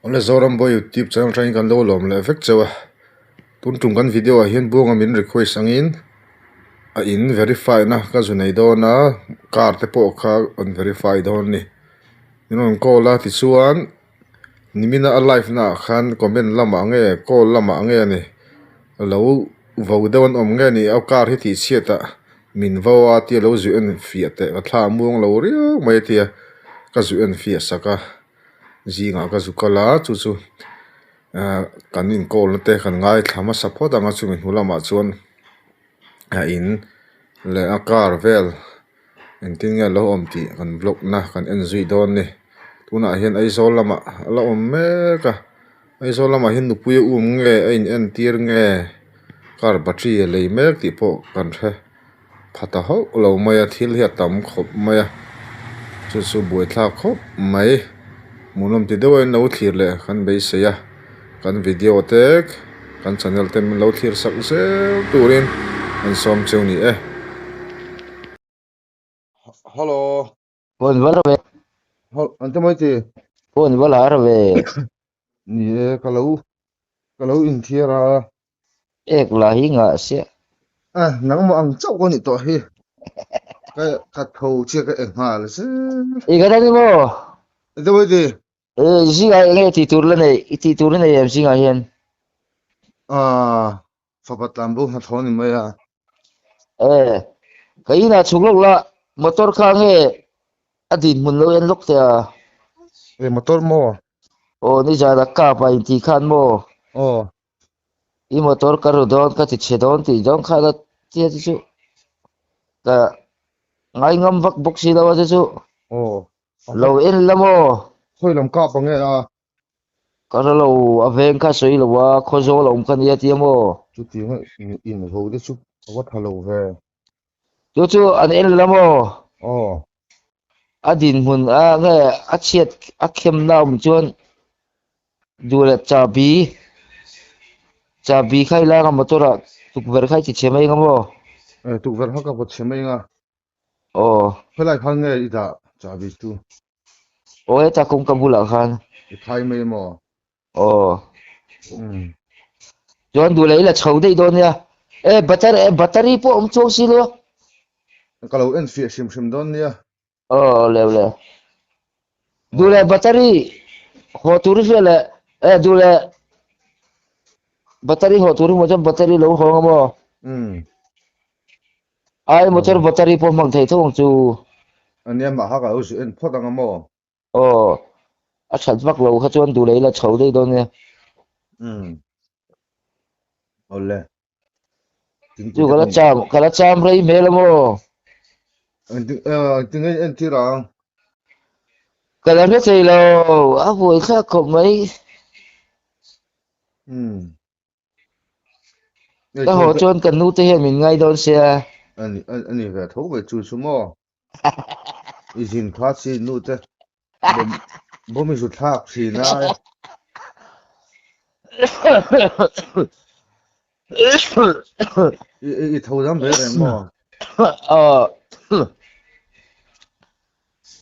Awle Zoram Boy YouTube channel atangin kan lo lawm leh vek chauh a, tun tum kan video ah hian buanga min request angin a in verify na ka zu nei dawn a car te pawh kha an verify dawn a ni min rawn call a tichuan nimina a live na ah khan comment lamah nge call lamah nge a ni lo vo deuh an awm nge ni a car hi tih chhiat ah min vo a tia lo zu en fiah teh ka thla a muang lo riau mai a tia ka zu en fiah sak a. Zingah ka zu kal a chu chu ahh kan inkawl na te kan ngaithla hmasa phawt ang a chumi hnu lamah chuan a in leh a car vel engtin nge a lo awm tih kan vlog na kan en zui dawn a ni tunah hian Aizawl lamah a la awm mek a Aizawl lamah hian nupui a um nge a in entir nge car battery a lei mek tih pawh kan hre. Pha ta hauh lo mai a thil hi a tam khawp mai a chu chu buaithlak khawp mai hmuhnawm ti deuh a in lo thlir leh kan beisei a kan video te kan channel te min lo thlir sak zel turin an sawm cheu ni e. Hello. Phone va la ve. An te mai ti. Phone va la ra ve. Ni e ka lo ka lo inthiar a. Ek la hi ngah sia. A nangmah ang chauh ka nih tawh hi. Ka ka tho chiah ka eng nghal zel. I ka dang maw? Eng te mai ti. E zingah eng nge tih tur la nei i tih tur i nei em zingah hian? Ah fapa tlan bo hnathawh a ni mai a. E ka inah chhuk lawk la motor kha nge a dinhmun lo en lawk teh a. E motor maw? Aw nizan a kap a intih khan maw? Aw. I motor ka ru dawn ka ti chhe dawn tih dawn khan a tia te chu ka ngai ngam vak bawk si lo a te chu. Aw. Lo en la maw? Khawi lam kap ang e a. Ka hre lo a veng kha sawi lo a khawzawl a awm kha nia tia maw? Chutiang a in ho te chu a va tha lo ve. Chu chu an en la maw? Aw. A dinhmun a nge a chhiat a khemna awm chuan duh leh chahbi chahbi kha i lak a motor ah tukverh kha i ti chhe mai ang maw? E tukverh kha ka vaw chhe mai ang a. Aw. Helai khan nge i dah chahbi chu? Aw heta kawngka bulah khan. I khai mai maw? Aw. Umm. Chuan duh leh i la chho daih dawn nia. E battery e battery pawh awm chuang si lo a. Ka lo en fiah hrim hrim dawn nia. Aw leu le. Duh leh battery haw tur i hria leh e duh leh battery haw tur i hmuh chuan battery lo hawng a maw? Umm. Ai motor battery pawh hmang thei tho ang chu. Ania mah kha ka lo zu en phawt ang a maw? Aw, a that vak lo kha chuan duh leh ila chho daih dawn nia. Umm. Awle. Chu ka la cham, ka la cham rei hmel a maw? Engtin nge entir ang? Ka la hre thei lo, a buai thlak khawp mai. Umm. Ka haw chuan kan nu te hian min ngai dawn sia. Ani ani ve tho ve chu chu maw. I zin kha chi nu te bom bom i zu thlak thin a. I i tho dam ve reng maw. Aw.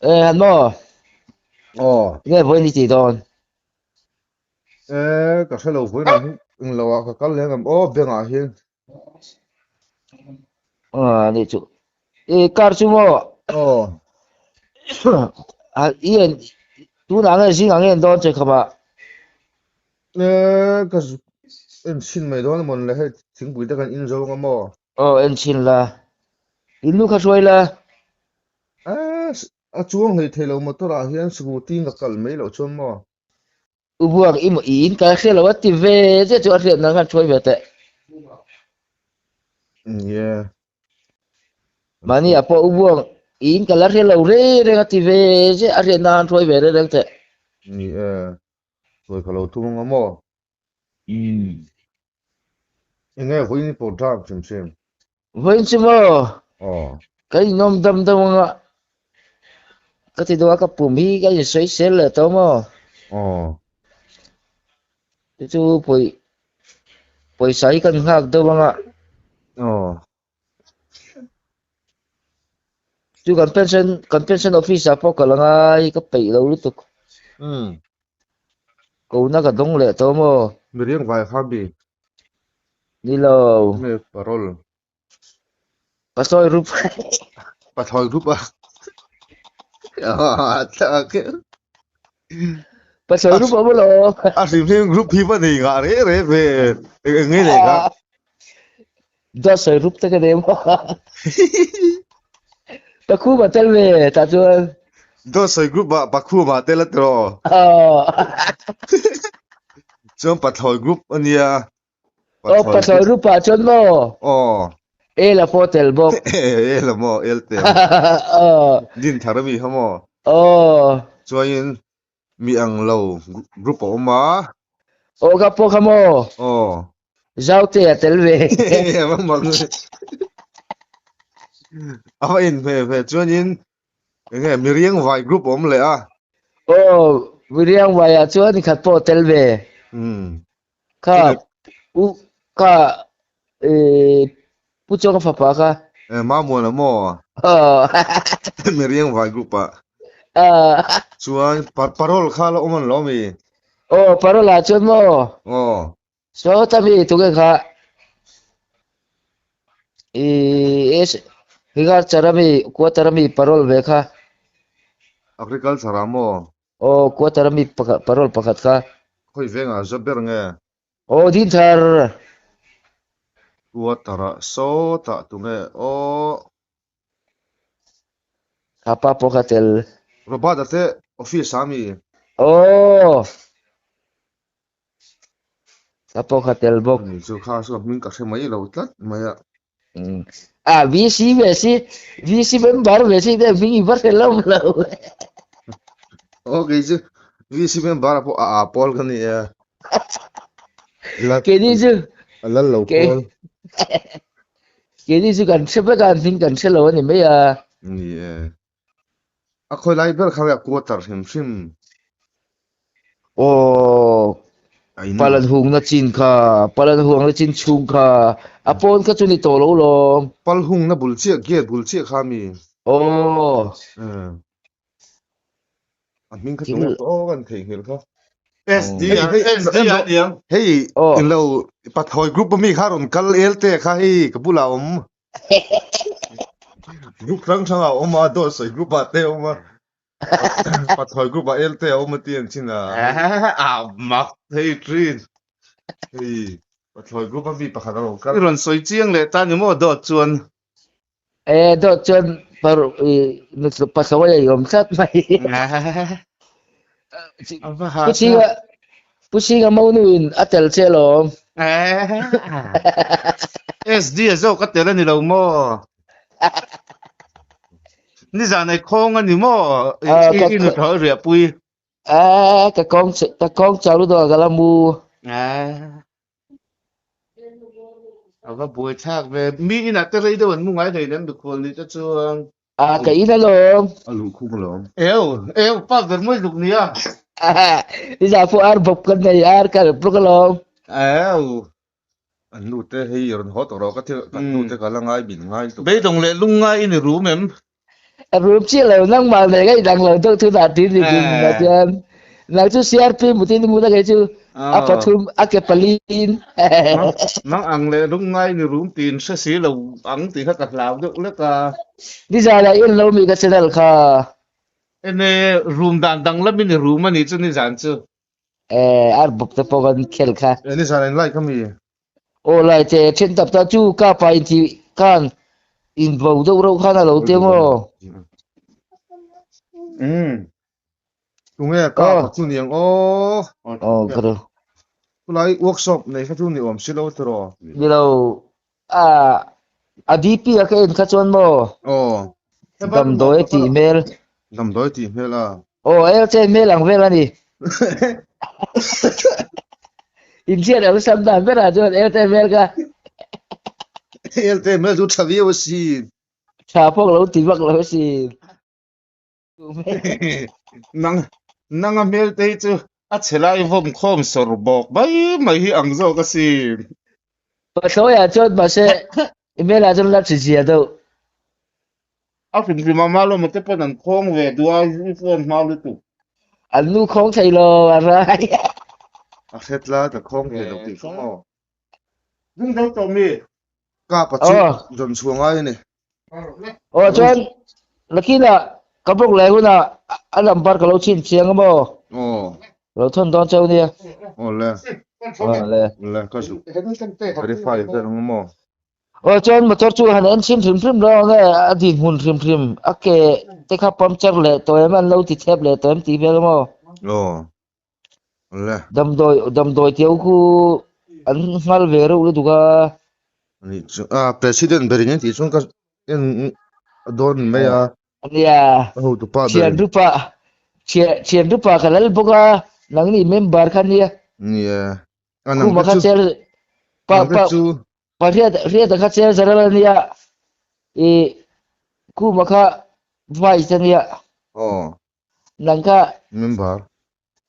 E han maw. Aw. Nge vawiin i tih dawn? E ka hre lo vawiin ah hian englo ah ka kal leh ngam aw bank ah hian. A ni chu e car chu maw aw a i en tunah nge zingah nge en dawn che khama e ka en chhin mai dawn amawn le hei thingpui te kan in zo anga maw aw en chhin la in nu kha hruai la e a chuang hlei thei lo motor ah hian scooty in ka kal mai loh chuan maw U buak i maw in ka hria lo a ti ve chiah chu a hriat nan khan hruai ve teh. Nia. Mahni ah pawh u buak in ka la hria lo reng reng a ti ve chiah a hriat nan khan hruai ve reng reng teh. Ni e, hruai ka lo tum anga maw? Umm. Enge vawiin i pawh ṭak hrim hrim? Vawiin chu maw? Aw. Ka inawm dam deuh anga ka ti deuh a ka pum hi ka insawi sel leh tawh maw? Aw. Chu chu pawi pawisa hi kan nghak deuh anga. Aw. Chu kan pension kan pension office ah pawh ka la ngai ka peih lo lutuk. Umm. Kona ka dawng leh tawh maw? Miriang vai kha mi? Ni lo. Nge parol? Pathlawi rup. Pathlawi rup a. Pathlawi rup a maw lo? A hrim hrim group hi va nei ngah reh reh ve. Eng nge nei kha? Dawt sawi rup te ka nei maw? Pakhuma tel ve tah chuan. Dawt sawi group ah Pakhuma tel a tiraw? Chuan Pathlawi group a nia. Aw Pathlawi group ah chuan maw? Aw. El a pawh tel bawk. El a maw? El tel. Din thar a mi kha maw? Aw. Chuanin Mi ang lo group a awm a. Aw ka pawh kha maw? Aw. Zaute a tel ve. A va mak ve. A va inhmeh ve chuanin enge Miriang vai group a awm leh a. Aw Miriang vai ah chuan i khat pawh a tel ve. Umm. Kha u kha Pu Chawka fapa kha. E Mamuana maw? Aw. Miriang vai group ah. Aw. Chuan parol kha la awm an lo mi? Aw parol ah chuan maw? Aw. Sawta mi tunge kha i es agriculture ami quarter ami parol ve kha. Agriculture ah maw? Aw quarter ami parol pakhat kha. Khawi vengah za ber nge? Aw din thar. Quarter ah sawtah tunge aw. Kha pa pawh kha tel. Robert a te office ah mi? Aw. Kha pawh kha tel bawk. Ani chu kha chu a hming ka hre mai lo tlat mai a. A VC ve si VC member ve si te hming i va hre lo lo. Aw kei chu VC member ah pawh a a pawl ka ni e. Keini chu A lal lo pawl. Keini chu kan hre vek a hming kan hre lo a ni mai a. Ni e. A khawi lai ber kha a quarter hrim hrim. Aw, palan hungna chin kha, palan huangna chin chhung kha, a pawn kha chu ni tawh lo lawm. Pal hungna bul chiah, gate bul chiah kha mi. Aw. A hming kha tunge tawh kan theihnghilh kha. SD SD a niang. Hei lo pathawi group ami kha rawn kal el te kha hei ka bulah awm. Group hrang hrang ah awm a, dawt sawi group ah te awm a, pathawi group ah el te a awm a ti ang chin a. A mak thei thin. Hei pathawi group a mi pakhat a rawn kal. I rawn sawi chiang leh ta ni maw dawt chuan. E dawt chuan pathlawi a i awm tlat mai. A va ha Pu Chinga Pu Chinga monu in a tel che alawm. SD a zawk a tel a ni lo maw? Nizan ei khawng a ni maw? I nu thawi riahpui. Ka kawng ka kawng chau lutuk a ka la mu. A va buai thlak ve. Mi inah te rei deuh an mu ngai hlei lem mikhual ni te chuan. A ka in alawm. A luh khum alawm. Eu, eu, pa ber mawi luk nia. Nizan pawh ar bawp kan nei, ar ka rep luk alawm. Eu. An nu te hei rawn haw tawh rawh ka thil kan nu te ka la ngai min ngai lutuk. Beidawng leh lung ngai i ni rum em? A rum chiah lo, nangmah leh ka inang lo deuh thun ah tin ni kum ah chuan. Nang chu CRP mutin i hmu na kei chu a pathum a ke paliin. Nang ang leh lung ngai ni rum tiin hre si lo ang tih kha ka hlau deuh lek a. Nizan ah i en lo mi ka channel kha. Ene room dan danglam in i room a nih chu nizan chu. Eh ar bawp te pawh kan khel kha. Eh nizan in like a mi? Aw lai che then tap ta chu ka pa in thi khan in bo deuh reuh khan a lo ti maw. Umm. Tunge ka pa chu niang aw. Aw ka ru. Chulai workshop nei kha chu ni awm si lo tiraw. Ni lo a a DP a ka en kha chuan maw. Aw. Damdawi tih hmel. Damdawi tih hmel a. Aw el chen hmel ang vel a ni. Inchhiat ang sam dan berah chuan el chen hmel kha. El chen hmel chu tha viau asin. Tha pawh ka lo ti vak lo asin. Nang nang a hmel te hi chu a chhe lai vawm khawm sawr bawk mai mai hi ang zawk asin. Pathlawiah chuan mahse i hmelah chuan la chi zia deuh. A hrim hrim a Malawma te pawn an khawng ve duh a i phone hma lutuk. An nu khawng thei lo a rai. A hret la ka khawng thei lo tih kha maw. Ding deuh tawh mi. Kapa chu zawn chhuah ngai a ni. Aw chuan nakinah ka bawk leh hunah a number ka lo chhin chiang a maw? Aw. Lo thawn dawn cheu nia. Aw le. Aw le. Le ka zuk verify vel ang maw? Aw chuan motor chu han en chhin hrim hrim lo ang e, a dinhmun hrim hrim a ke te kha puncture leh tawh em an lo ti thep leh tawh em tih vel a maw? Aw. Le. Damdawi damdawi tih ho khu an nghal ve reuh lutuk a. Ani chu a president berin an tih chuan ka en dawn mai a. Nia. A hotu pa berin. Thian rupa thian thian rupa ka lal bawk a nangni member kha nia. Nia. A nang Khuma te kha chu chel pa nang te pa chu pa hriat hriata kha chel zaral a nia i khuma kha vice a nia. Aw. Nang kha Member.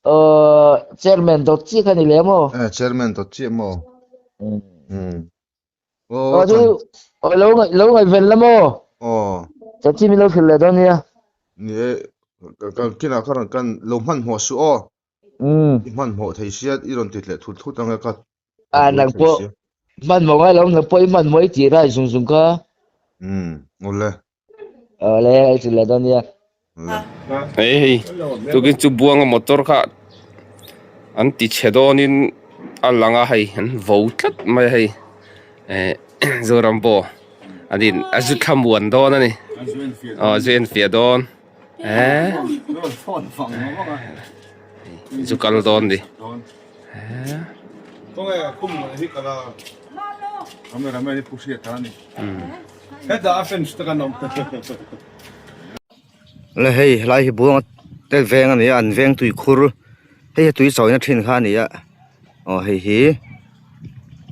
Aw chairman dawt chiah kha ni leh maw? Eh chairman dawt chiah maw? Um. Aw Aw chu aw lo ngaih lo ngaihven la maw? Aw. Chanchin min lo hrilh leh dawn nia. Ni e kan kinah kha rawn kan lo hmanhmawh suh aw. Um. I hmanhmawh thei sia i rawn ti leh thut thut ang e ka A nang pawh hmanhmawh ngai lo nang pawh i hmanhmawh i tih rai zung zung kha. Um awle. Awle i hrilh leh dawn nia. Hei hei tukin chu buanga motor kha an ti chhe dawnin a lang a hei an vo tlat mai a hei eh Zoram pawh an in a zu thlamuan dawn a ni aw zu enfiah dawn eh zu kal dawn a ni. Le hei helai hi buanga te veng a ni a an veng tui khur hei hi tui chawina thin kha a ni a aw hei hi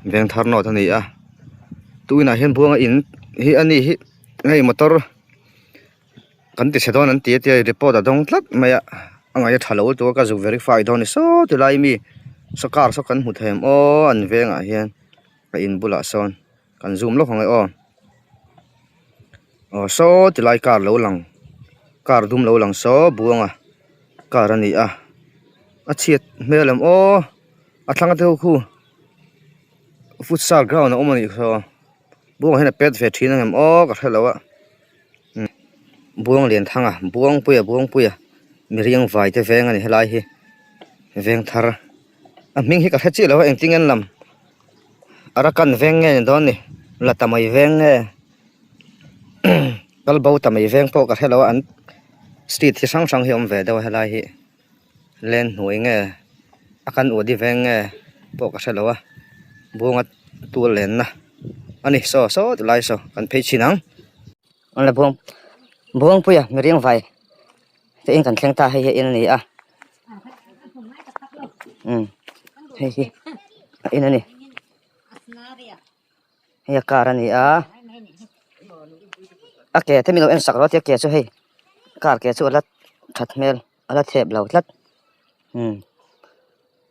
veng thar nawt a ni a tuinah hian buanga in hi a ni hi hei motor kan ti chhe dawn an ti a tia report a dawng tlat mai a a ngaih a tha lo lutuk a ka zuk verify dawn a ni saw ti lai mi saw car saw kan hmu thei em aw an vengah hian a in bulah sawn. Kan zoom lawk ang e aw. Aw saw ti lai car lo lang car dum lo lang saw buanga car a ni a a chhiat hmel em aw a thlang te ho khu futsal ground a awm a nih saw buangah hian a pet ve thin ang em aw ka hrelo a buang lian thang a buangpuia buangpuia miriang vai te veng a ni helai hi veng thar a hming hi ka hre chiah lo a engtin nge an lam. Arakan veng nge ni dawn ni la ta mai veng nge kal bo ta mai veng pawh ka hre lo a an street hi hrang hrang hi a awm ve deuh a helai hi len hnuai nge a kan udi veng nge pawh ka hre lo a bunga tual lenna a ni saw saw ti lai saw kan phei chhin ang awle buang buangpuia mihring vai te in kan thleng ta hei hi in a ni a umm hei hi a in a ni hei a car a ni a a ke te min lo en sak rawh tia ke chu hei car ke chu a la that hmel a la thep lo tlat umm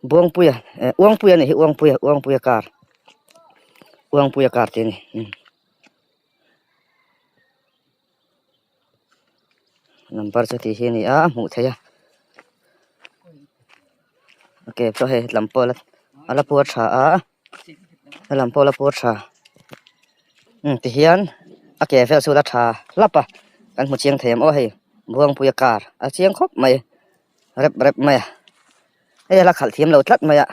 Buangpuia eh Uangpuia a nih hi Uangpuia Uangpuia car Uangpuia car tih a ni umm. Number chu tih hi a ni a a hmuh theih a a ke pawh hei lam pawh a la puar tha a helam pawh a la puar tha umm tihian a ke vel chu a la tha hlap a kan hmu chiang thei ang aw hei Buangpuia car a chiang khawp mai rep rep mai a hei a la khalh thiam lo tlat mai a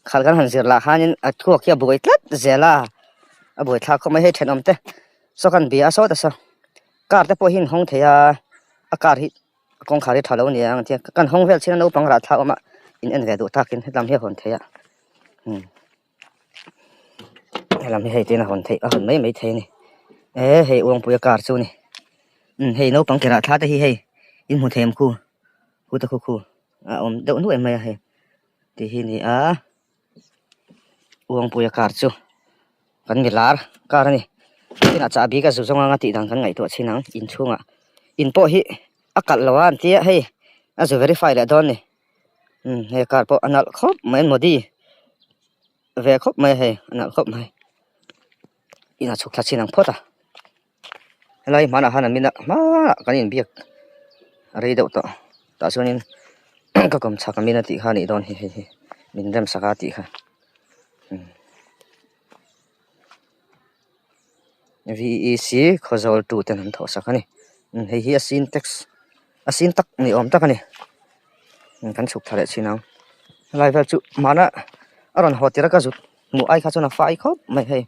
khalh kan han zir lah khanin a thluak hi a buai tlat zel a a buai thlak khawp mai hei thenawm te saw kan bia a sawt a saw car te pawh hi an hawng thei a a car hi kawngkhar hi tha lo a ni ang tia kan hawng vel chin a naupang rah thlak awm a in en ve duh takin helam hi a hawn theih a umm helam hi hei te in a hawn theih a hawn mai mai thei a ni eh hei uangpuia car chu a ni umm hei naupang ke rah thla te hi hei in hmu thei ang khu khu te khu khu a awm deuh nuaih mai a hei tih hi a ni a. Uangpuia car chu kan mi lar car a ni inah chahbi ka zu zawng anga tih dan kan ngaihtuah chhin ang inchhungah in pawh hi a kalh lo a an tia hei a zu verify leh dawn a ni umm he car pawh a nalh khawp mai an modi ve khawp mai a hei a nalh khawp mai inah chhuk thla chhin ang phawt a helai hmanah khan an min a hmaah kan inbiak a rei deuh tawh tah chuanin ka kawm chhak a min a tih kha a nih dawn hi hei hi. min rem sak a tih kha V E C Khawzawl tu ten an thawh sak a ni hei hi a sintex a sin tak ni awm tak a ni kan chhuk thla leh thin ang helai vel chu hmana a rawn haw tir a ka zut hmuh ai kha chuan a fai khawp mai hei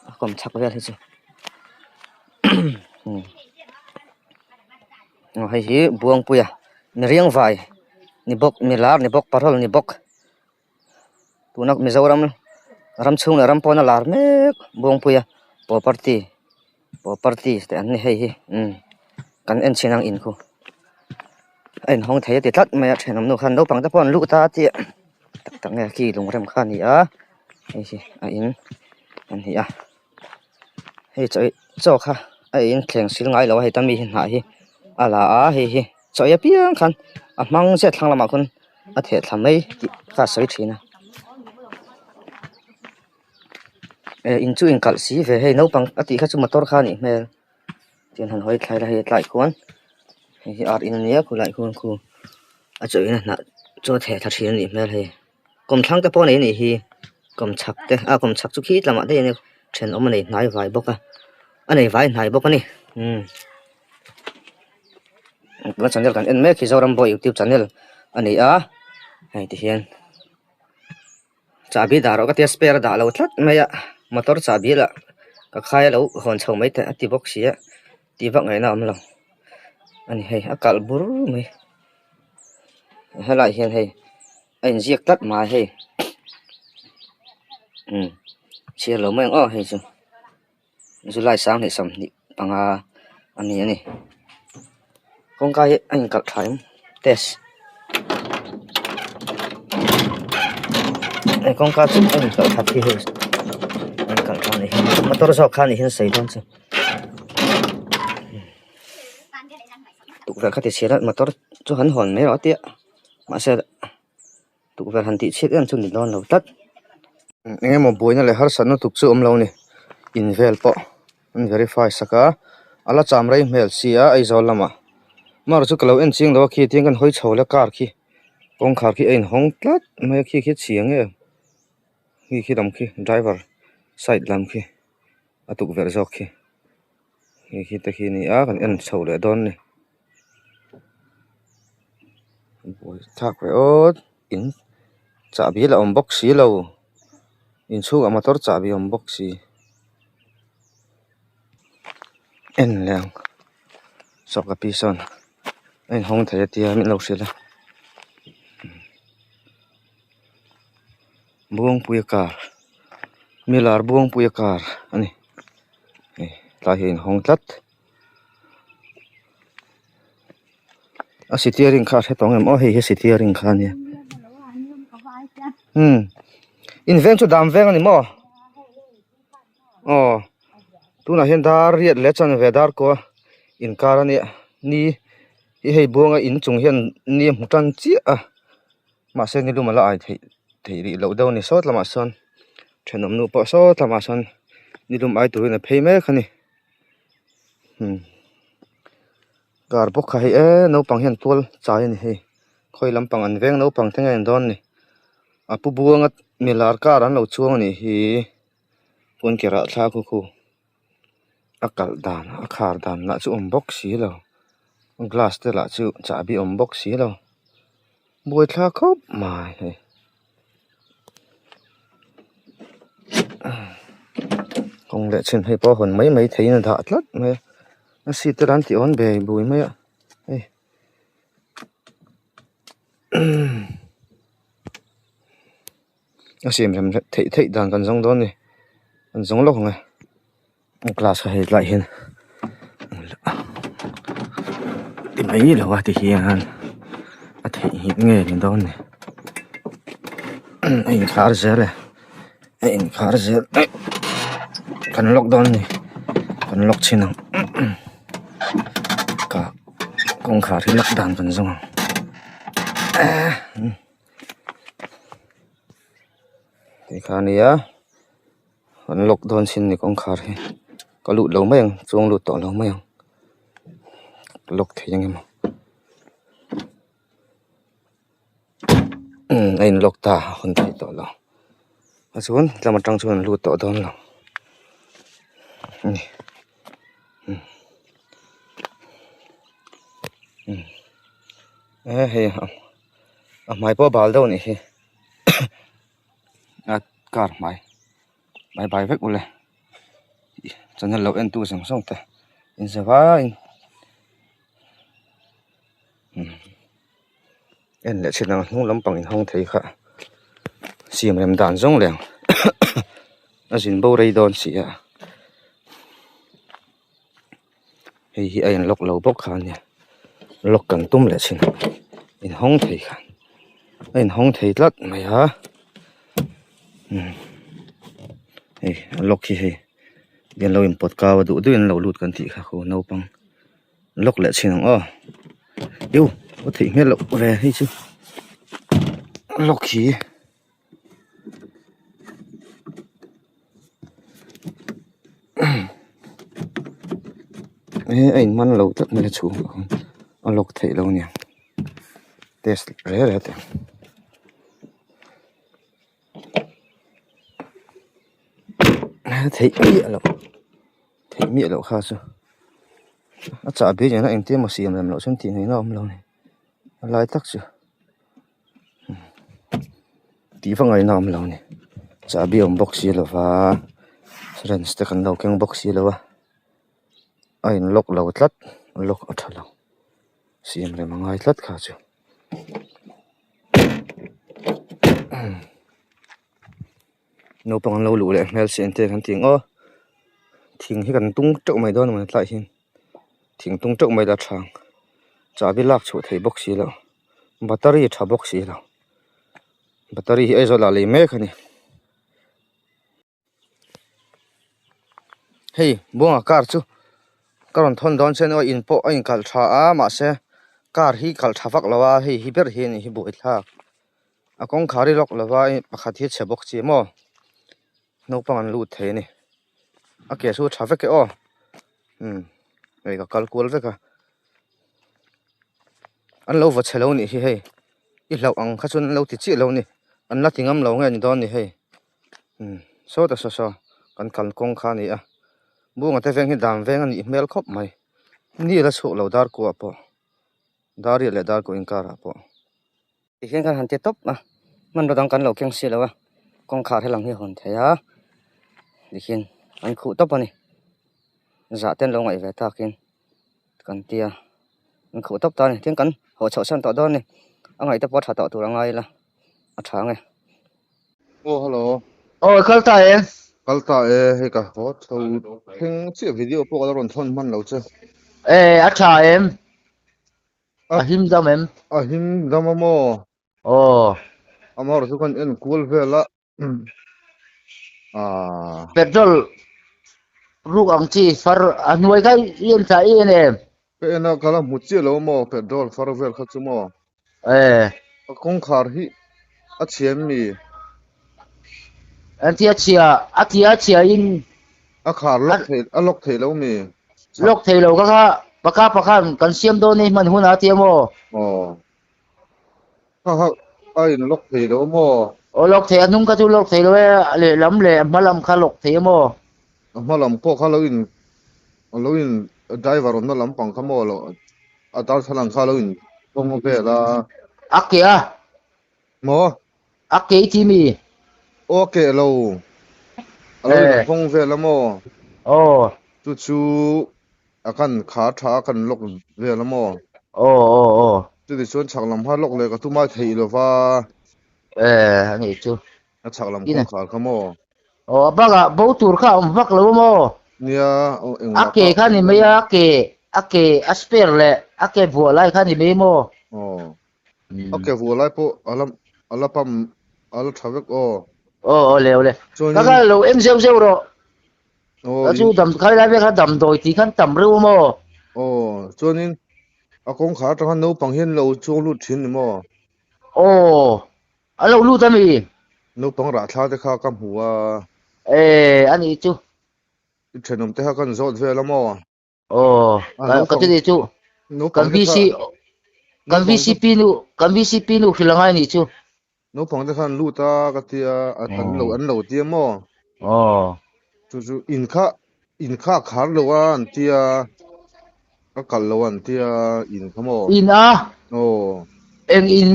a kawm chhak vel hi chu aw hei hi Buangpuia miriang vai ni bawk milar ni bawk parol ni bawk. Tuna Mizoram ram chhung leh ram pawna lar mek Buangpuia property property te an ni hei hi umm kan en chhin ang in khu a inhawng thei a ti tlat mai a thenawm nu khan naupang te pawh an luh ta a tia tak tak nge khi lungrem kha a ni a hei hi a in a ni a hei chaw chaw kha a in thleng sil ngai lo a hei ta mi hi hnah hi a la a hei hi chaw ei apiang khan a hmang chiah thlang lamah khawn. a theh thla mai tih kha a sawi thin a eh in chu inkalh si ve hei naupang a tih kha chu motor kha a nih hmel tiang han hawi thlai la hei tlaiah khuan hei hi ar in a nia khulaiah khuan khu a chaw in a hnah chu a theh thla thin a nih hmel hei kawmthlang te pawh a nei a nih hi kawmchhak te a kawmchhak chu khi lamah daih a nia thenawm a nei hnai vai bawk a a nei vai hnai bawk a ni umm. Tuna channel kan en mek hi Zoram Boy youtube channel a ni a hei ti hian chahbi dah rawh ka tia spare a dah lo tlat mai a motor chahbi lah ka khai a lo hawn chho mai teh a ti bawk si a tih vak ngaihna a awm lo a ni hei a kalh bur mai helaiah hian hei a inziak tlat mai hei umm chhiar lo mai ang aw hei chu. July 20 25 a ni a ni kawngka hi a inkalh tha em test he kawngka chu a inkalh that hi hei a inkalh tha a ni motor zawk kha a nih hian sawi dawn chu tukverh kha ti chhiat a motor chu han hawn mai rawh a tia mahse. Tukverh han tih chhiat em chu ni dawn lo tlat. Eng emaw buaina leh harsatna tuk chu awm lo a ni. In vel pawh an verify sak a, a la cham rei hmel si a Aizawl lamah. Mar chu ka lo en chiang lo a khi tiang kan hawi chho la car khi kawngkhar khi a inhawng tlat mai a khi khi a chhia nge khi khi lam khi driver side lam khi a tukverh zawk khi khi khi te khi a ni a kan en chho leh dawn a ni. Buaithlak ve awt in chahbi la awm bawk si lo inchhungah motor chahbi a awm bawk si en leh ang saw ka pi sawn a inhawng thei a tia min lo hrilh a Buangpuia car milar Buangpuia car a ni hei tlai hi a inhawng tlat. A steering kha a hre tawh ang em aw hei hi steering kha a nia umm in veng chu dam veng a ni maw aw tunah hian dar riat leh chuan ve dar kua inkar a nia ni hi hei buanga in chung hian ni a hmu tan chiah a mahse ni lum a la ai theih theih rih loh deuh a ni sawt lamah sawn thenawm nu pawh sawt lamah sawn ni lum ai turin a phei mek a ni. Car bawk kha hei eee naupang hian tual chai a ni hei khawi lampang an veng naupang te nge an dawn ni a pu buanga milar car an lo chuang a nih hi pawn ke rah thla khu khu a kalh dan a khar dan lah chu awm bawk si lo glass te lah chu chahbi awm bawk si lo buaithlak khawp mai hei. Kawng leh chin hei pawh a hawn mai mai theihin a dah tlat mai a a seat te lah an tih awn ve bui mai a hei a siam rem theih theih dan kan zawng dawn a ni kan zawng lawk ang e glass kha hei tlaiah hian ti mai lo a ti hian a theihnghilh nge ni dawn ni a inkhar zel e a inkhar zel kan lock dawn a ni kan lock chhin ang ka kawngkhar hi lock dan kan zawng ang tikhan a nia. An lock dawn sin ni kawngkhar hi ka lut lo mai ang chuang lut tawh lo mai ang lock thei ang emaw Umm a in lock ta a hawn theih tawh lo a chuan tlem atang chuan an lut tawh dawn lo a ni umm umm e hei a hmai pawh a bal deuh a nih hi a car hmai bye bye vek ule channel lo en tu zawng zawng te in za vaiin umm. En leh chin ang hnung lampang inhawng thei kha siam rem dan zawng leh ang a zin bo rei dawn si a hei hi a in lock lo bawk kha ania lock kan tum leh chin inhawng thei kha a inhawng thei tlat mai a umm hei a lock hi hei eng lo inpawt kau a duh duhin an lo lut kan tih kha khu naupang. Lock leh chhin ang aw yu a theih hmel loh ve hei chu lock hi e a in man lo tlat mai a chhung ah khan a lock theih lo aniang test reh reh teh ang. Theih miah loh theih miah loh kha chu a chahbi nena engtin emaw siam rem loh chuan tih ngaihna a awm lo a ni a lai tak chu tih vak ngaihna a awm lo a ni chahbi a awm bawk si lova wrench te kan lo keng bawk si lo a a in lock lo tlat lock a tha lo siam rem a ngai tlat kha chu. Naupang an lo luh leh hmel si engtin kan ti ang aw thing hi kan tung teuh mai dawn a mawni tlaiah hian thing tung teuh mai la tha ang chahbi lak chhuah theih bawk si loh battery tha bawk si lo battery hi Aizawl ah lei mek a ni. Hei buanga car chu ka rawn thawn dawn chian aw in pawh a inkalh tha a mahse car hi kalh tha vak lo a hei hi ber hi a nih hi buaithlak a kawngkhar hi lock lova pakhat hi a chhe bawk si maw naupang an lut thei a ni a ke chu a tha vek e aw umm hei ka kal kual vek a an lo va chhe lo a nih hi hei i hlauh ang kha chuan an lo ti chiah lo a ni an la ti ngam lo nge ni dawn ni hei. Umm saw ta saw saw kan kal kawng kha a ni a bunga te veng hi dan veng a nih hmel khawp mai ni la chhuak lo dar kuah pawh dar riat leh dar kuah inkarah pawh. Tihian kan han ti tawp a hmanraw dang kan lo keng si lo a kawngkhar he lang hi a hawn thei a tihian an khuh tawp a ni zah te an lo ngaih ve takin kan tia an khuh tawp ta a ni tin kan haw chhoh san tawh dawn a ni a ngaih te pawh a tha tawh tur a ngai ila a tha ang e. Aw hello. Aw kal ta e. Kal ta e hei ka haw chho thleng chiah video pawh ka la rawn thawn hman lo che. E a tha em? A him dam em? A him dam a maw? Aw. Amaherawhchu chu kan en kual vel a. Ah. Petrol ruk ang chi far a hnuai kha i en thla i en em? Ka en a ka la hmu chiah lo maw petrol far vel kha chu maw? E. A kawngkhar hi a chhia em mi? An tia chhia, a tia chhia in. A khar lock thei, a lock thei lo mi? Lock thei lo ka kha pakha pakhan kan siam dawn ni hman hunah a tia maw? Aw. Kha kha a in lock thei lo maw? Aw lock thei, a hnung kha chu lock thei lo e, a lehlam leh a hma lam kha lock thei a maw? A hma lam pawh kha lo in a lo in driver awmna lampang kha maw lo a darthlalang kha lo in hawng vel a. A ke a. Maw? A ke i ti mi? Aw a ke lo. A lo in hawng vel a maw? Aw. Chu chu a kan khar tha a kan lock vel a maw? Aw aw aw. Chutichuan chhak lam kha lock leh ka tum a theih lova. Eh a nih chu. A chhak lam kawngkhar kha maw? Aw a bakah bo tur kha a awm vak lo a maw? Nia, engmah A ke kha ni mai a, a ke, a ke a spare leh a ke vuah lai kha ni mai maw? Aw, a ke vuah lai pawh a la a la pam a la tha vek aw. Aw aw le aw le. Ka kha lo eng zeuh zeuh rawh. Aw. Ka chu dam khai lai vek kha damdawi tih khan tam reuh a maw? Aw, chuanin a kawngkhar atang khan naupang hian lo chuang lut thin ni maw? Aw. A lo lut a mi? Naupang rah thla te kha ka hmu a. E, a nih chu. I thenawm te kha kan zawt vel a maw? Aw, ka ti nih chu. Kan VC, kan VCP nu, kan VCP nu hrilh a ngai nih chu. Naupang te khan lut a ka tia an lo an lo tia maw? Aw. Chu chu in kha in kha a khar lo a an tia a kalh lo a an tia in kha maw? In a? Aw. Eng in?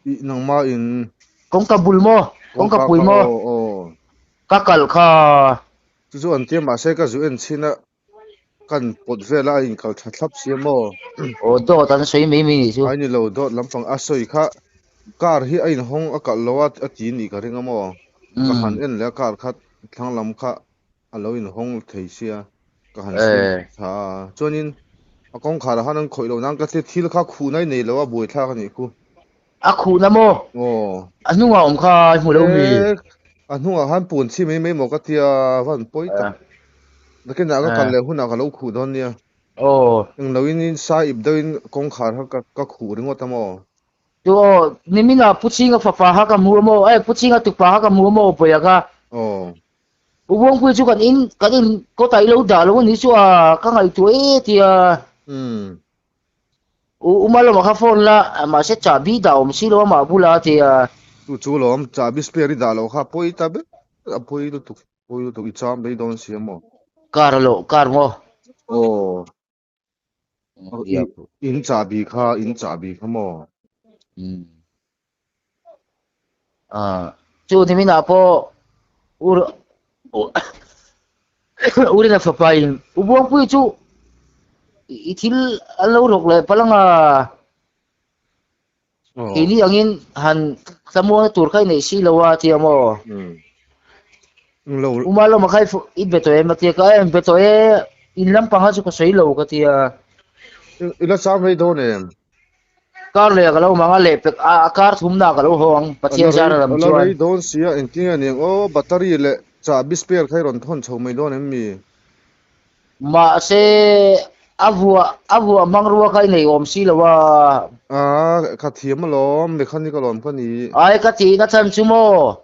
I nangma in. Kawngka bul maw? Kawngka pui maw? Aw aw. Ka kalh kha. Chu chu an tia mahse ka zu en chhin a kan pawt vel a a inkal tha thlap si a maw? Aw dawt an sawi mai mai nih chu. Ai ni lo dawt lampang a sawi kha car hi a inhawng a kalh lo a a ti nih ka ring a maw? Ka han en leh a car kha thlang lam kha a lo inhawng thei sia ka han siam tha a chuanin a kawngkhar ah khan an khawih loh nan ka thil kha khuhna i nei lo a buaithlak a nih khu. A khuhna maw? Aw. A hnungah awm kha i hmu lo mi? E, a hnungah khan puan chhi mai mai maw ka tia van pawi tak. Nakinah ka kal leh hunah ka lo khuh dawn nia. Aw. Englo in sai ip deuhin kawngkhar kha ka khuh ringawt a maw? Chu aw, niminah Pu Chhinga fapa kha ka hmu a maw? Eh, Pu Chhinga tupa kha ka hmu a maw Bawia kha? Aw. U Buangpui chu kan in kan in kawtah i lo dah lo a ni chu a, ka ngaihtuah e tia. Umm. U Umalawma kha phone la, mahse chahbi dah awm si lo a mah bula a ti a. Chu chu lawm, chahbi spare i dah loh kha a pawi ta ber, a pawi lutuk, pawi lutuk i cham mai dawn si a maw? Car a lawh, car maw? Aw, in chahbi kha, in chahbi kha maw? Umm. Chu niminah pawh Urina fapa in U Buangpui chu i thil an lo rawk leh palh anga keini angin han thlamuana tur kha i neih si lo a tia maw? U Malawma kha i be tawh em a tia ka em be tawh e in lampang kha chu ka sawi lo ka tia. I la chang rei dawn em? Kar leh ka lo mang a leh pek a kar thumna ka lo haw ang Pathian zara lam chuan. A la rei dawn si a engtin nge niang aw battery leh chahbi spare kha i rawn thawn chho mai dawn em mi? Mahse a vuah a vuah hmang rua kha i nei awm si lo a. A ka thiam alawm mechanic alawm ka ni. Ai ka tihna chhan chu maw?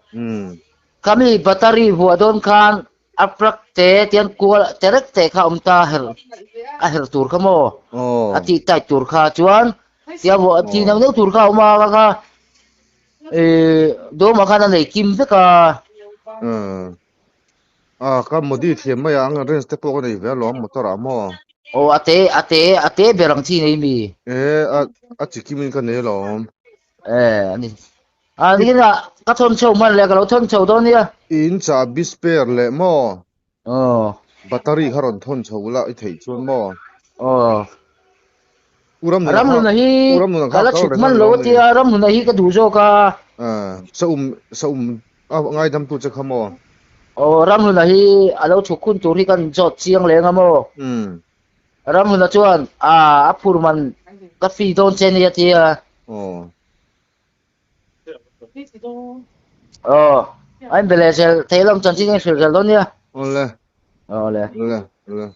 Khami battery vuah dawn khan A plug te tian kual te rek te kha awm ta her a her tur kha maw a tih tight tur kha chuan tia vuah tih neuh neuh tur kha a awm a ka kha eh dawmah khan a nei kim vek a. A ka modi thiam mai a ang range te pawh ka nei ve alawm motor ah maw. Aw a te a te a te ber ang chi nei mi. Eh a a chi kim in ka nei alawm. Eh ani A ni a, ka thawn chho hman leh ka lo thawn chho dawn nia. In chahbi spare leh maw? Aw. Battery kha rawn thawn chho la i theih chuan maw? Aw. U Ramnuna kha, Ramnuna hi U Ramnuna ka kha la kal chhuk reng hman a lo lo a ni. tia, Ramnuna hi ka duh zawk a. Ah, sa um, sa um a ngaidamtu che kha maw? Aw, Ramnuna hi a lo chhuk hun tur hi kan zawt chiang leng a maw? Umm. Ramnuna chuan, ah, a phur man ka fee dawn che nia tia. Aw. Aw, a inbe leh zel thei lam chanchin in hrilh zel dawn nia. Awle. Awle. Awle. Awle.